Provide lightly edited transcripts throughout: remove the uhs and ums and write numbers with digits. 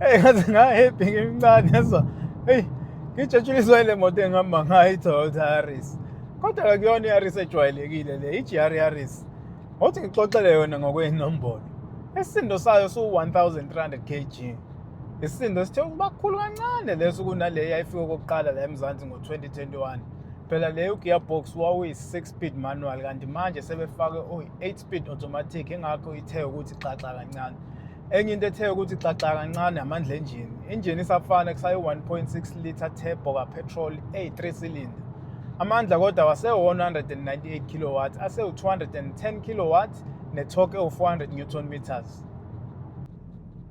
Hey, ngaze nga-happy ngimncane yezwa. Hey, ngijatshuliswa ile moto engihamba ngayo, i-Toyota Yaris. Kodwa akuyona i-Yaris ejwayelekile le, i-GR Yaris. Ngokuthi ngixoxele yona ngokwey'nombolo. Isisindo sayo siwu-1300 kg. Isisindo sithe ukuba kukhulu kancane leso kunale eyayifike okokuqala la eMzansi ngo-2021. Phela leyo gearbox wawuyi-6 speed manual, kanti manje sebefake oyi-8 speed automatic, ingakho ithe ukuthi xaxa kancane. Enye into ethe ukuthi xaxa kancane, amandla enjini. Injini isafana, kusayi-1.6 litre turbo ka-petrol eyi-3 cylinder. Amandla kodwa wase-198 kilowatts, asewu-210 kilowatts ne-torque ewu-400 newton meters.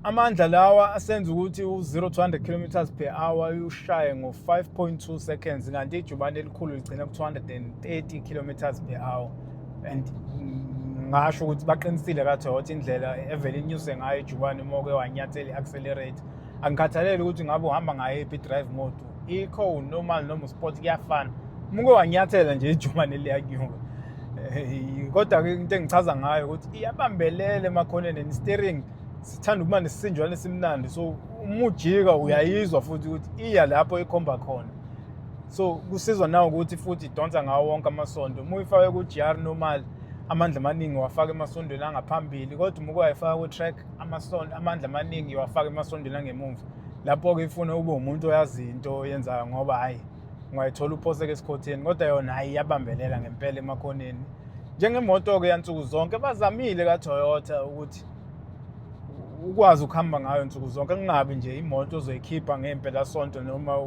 Amandla lawa asenza ukuthi u-0 to 100 kilometers per hour ushaye ngo-5.2 seconds, kanti ijubane elikhulu ligcina ku-230 kilometers per hour. And ngasho ukuthi baqinisile ka-Toyota, indlela evele inyuse ngayo ijubane uma uke wanyathela i-accelerate. Angikhathaleli ukuthi ngabe uhamba ngayiphi i-drive mode, eco, normal noma sport, kuyafana. Uma uke wanyathela nje, ijubane liyanyuka. Kodwa-ke into engichaza ngayo ukuthi iyabambelela emakhoneni and steering sithanda ukuba nesisinjwane esimnandi, so uma ujika uyayizwa futhi ukuthi iya lapho ikhomba khona. So kusizwa na ukuthi futhi idonsa ngawo wonke amasondo. Uma uyifake ku-GR normal, amandla amaningi wafaka emasondweni angaphambili, kodwa uma ukuyayifaka ku-track, amasondo, amandla amaningi wafaka emasondweni angemumva. Lapho-ke ifuna ube umuntu oyazi into oyenzayo, ngoba hhayi, ungayithola uphoseke esikhotheni. Kodwa yona, hhayi, iyabambelela ngempela emakhoneni njengemoto-ke yansuku zonke. Bazamile ka-Toyota ukuthi ukwazi ukuhamba ngayo nsuku zonke, kungabi nje imoto ozoyikhipha ngempelasonto noma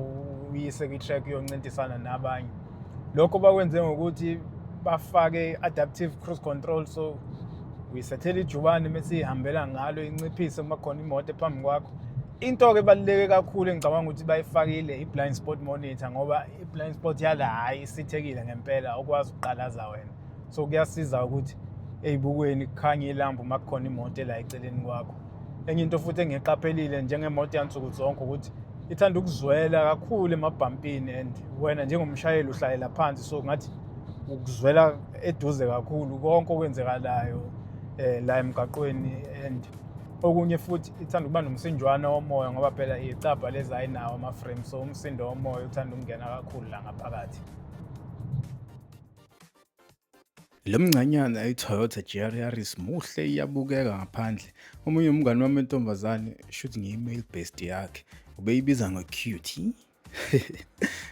uyise kwi-track uyoncintisana nabanye. Lokho bakwenze ngokuthi bafake i-adaptive cruise control, so uyisethela ijubane mese ihambela ngalo, inciphise uma khona imoto ephambi kwakho. Into-ke ebaluleke kakhulu engicabanga ukuthi bayifakile, i-blind spot monitor, ngoba i-blind spot yala, hhayi, isithekile ngempela, awukwazi ukuqalaza wena. So kuyasiza ukuthi ey'bukweni kukhanye ilambu uma kukhona imoto ela eceleni kwakho. Enye into futhi engiyiqaphelile njengemoto yansuku zonke ukuthi ithanda ukuzwela kakhulu emabhampini, and wena njengomshayeli uhlalela phansi, so ngathi ukuzwela eduze kakhulu konke okwenzekalayo la emgaqweni. And okunye futhi, ithanda ukuba nomsinjwana womoya, ngoba phela icabha lezi ayinawo ama-frame, so umsindo womoya uthanda ukungena kakhulu la ngaphakathi. Lo mncanyana i-Toyota GR Yaris muhle, iyabukeka ngaphandle. Omunye umngani wami wentombazane, shuthi ngiyi-male best yakhe, ubeyibiza ngo-cutie.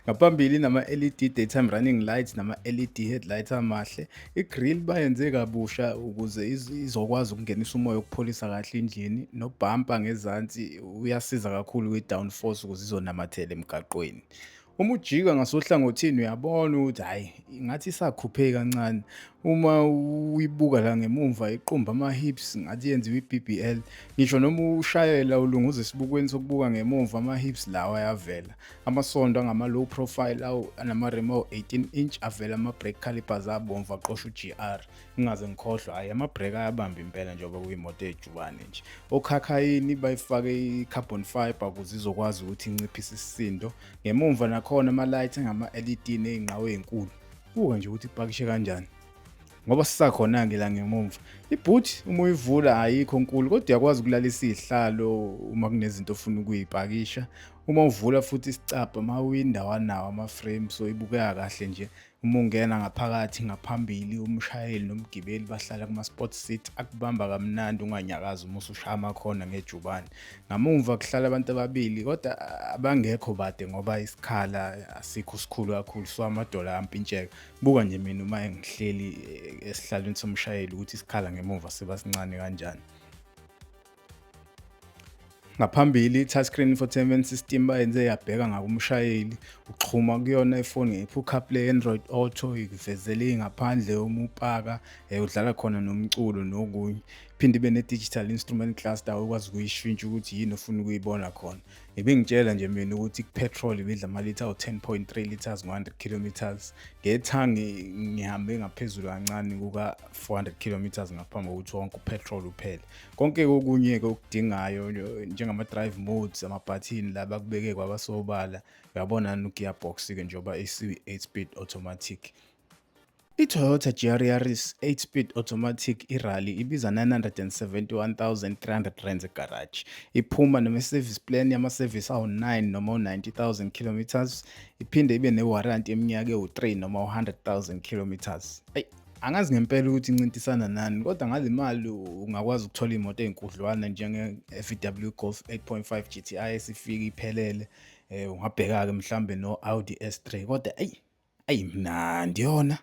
Ngaphambili inama-LED daytime running lights nama-LED headlights amahle. I-grill bayenze kabusha ukuze izokwazi ukungenisa umoya ukupholisa kahle endlini, nobhampa ngezansi uyasiza kakhulu kwi-downforce ukuze izonamathela emgaqweni. Uma ujika ngasohlangothini uyabona ukuthi hhayi, ngathi isakhuphe kancane. Uma uyibuka la ngemumva, iqumba ama-hips ngathi yenziwe i-BBL. Ngisho noma ushayela ulunguza esibukweni sokubuka ngemumva, ama-hips lawa ayavela. Amasondo angama-low profile awu anama-rim awu-18 inch, avela ama-brake calipers abomvu aqosha u-GR. Ngingaze ngikhohlwe, hhayi, ama-brake ayabamba impela njengoba kuyimoto eyijubane nje. Okhakhayini bayifake i-carbon fibre ukuze izokwazi ukuthi inciphise isisindo. Ngemumva nakhona ama-light angama-LED ney'nqawo ey'nkulu. Buka nje ukuthi ipakishe kanjani. Ngoba sisakhona-ke la ngemumva. Ibhuthi uma uyivula ayikho nkulu, kodwa uyakwazi ukulalisa iy'hlalo uma kunezinto ofuna ukuyipakisha. Uma uvula futhi isicabha, amawindi awanawo ama-frame, so ibukeka kahle nje. Uma ungena ngaphakathi ngaphambili, umshayeli nomgibeli bahlala kuma-sport seat akubamba kamnandi, unganyakazi uma usushaya amakhona ngejubane. Ngamumva kuhlala abantu ababili, kodwa abangekho bade ngoba isikhala asikho sikhulu kakhulu, so amadolo ayampintsheka. Buka nje mina uma ngihleli esihlalweni somshayeli ukuthi isikhala ngemuva siba sincane kanjani. Ngaphambili i-touchscreen infotainment system bayenze yabheka ngakumshayeli, uxhuma kuyona ifoni nge-Apple CarPlay, Android Auto, ikuvezele ingaphandle uma upaka, udlala khona nomculo nokunye. Iphinde ibe ne-digital instrument cluster okwazi ukuyishintsha ukuthi yini ofuna ukuyibona khona. Ibingitshela nje mina ukuthi ku-petrol ibidla amalitha awu-10.3 liters ngo-100 kilometers. Ngethangi ngihambe ngaphezulu kancane kuka-400 kilometers ngaphambi kokuthi wonke u-petrol uphele. Konke okunye-ke okudingayo njengama-drive modes, amabhathini la bakubeke kwabasobala. Uyabona nani u-gearbox-ke njengoba isiyi-8 speed automatic. I-Toyota GR Yaris 8-speed automatic i-Rally ibiza R971 300 egaraji. Iphuma noma-service plan yama-service awu-9 noma u-90 000 kilometers, iphinde ibe ne-warranty yeminyaka ewu-3 noma u-100 000 kilometers. Eyi, angazi ngempela ukuthi incintisana nani, kodwa ngale mali ungakwazi ukuthola iy'moto ey'nkudlwana njenge-VW Golf 8.5 GTI esifike iphelele. Ungabheka-ke mhlambe no-Audi S3, kodwa eyi, ayimnandi yona.